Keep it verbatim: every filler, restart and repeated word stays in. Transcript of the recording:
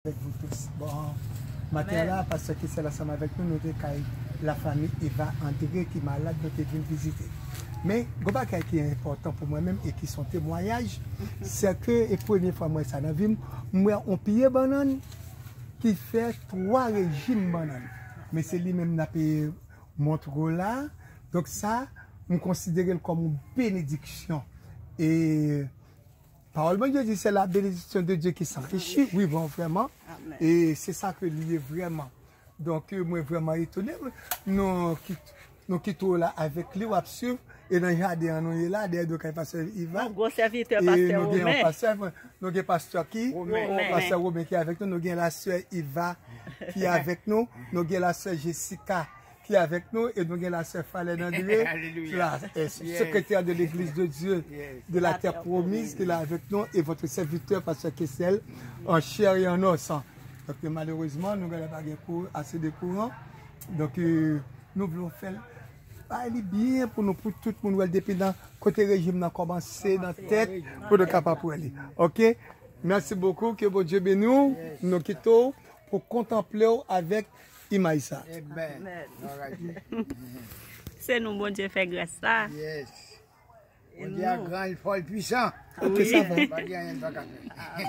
Avec vous tous. Bon, maten la, pastè Kessel ansanm avèk nou, nou te kay lafanmi Eva André ki malad, nou te vin vizite. Men, gon bagay ki enpòtan pou mwen menm e ki se yon temwayaj, se ke, e premye fwa mwen sa nan vi m, m wè yon pye bannann ki fè twa rejim bannann. Men se li menm n ap montre w la. Donk sa, m konsidere l kòm yon benediksyon. E pawòl Bondye di, c'est la bénédiction de Dieu qui s'enrichit. Wi, bon, vrèman. E se sa ke li ye vrèman. Donk, euh, mwen vrèman etone. Nou kit-, nou kite w la avèk li, w ap swiv. E nan jaden an nou ye la, dèyè do kay pastè Iva. Yon gwo sèvitè pastè Romen. E nou gen yon pastè, nou gen pastè ki? Romen. Pastè Romen ki avèk nou. Nou gen la sè Iva ki avèk nou. Nou gen la sè Jessica ki avèk nou, e nou gen la sè Falène André, la, euh, secrétaire de l'Église de Dieu de la Terre Promise, ki la avèk nou, e votre serviteur, pastè Kessel, en chair et en os. Donk, malerezman, nou genlè pa gen kou-, ase de kouran. Donk, euh, nou vle fè l, bay li byen pou nou, pou tout moun wè l depi nan kote rejim nan kòmanse, nan tèt, pou nou kapab wè li. Oke? Mèsi bokou, ke Bondye beni w. Nou kite w pou kontanple w avèk imaj sa. Amen. Amen. All right. Se nou Bondye fè gras la. Yes. Bondye a gran, li fò, li pwisan. Wi. Pa gen anyen li pa ka fè.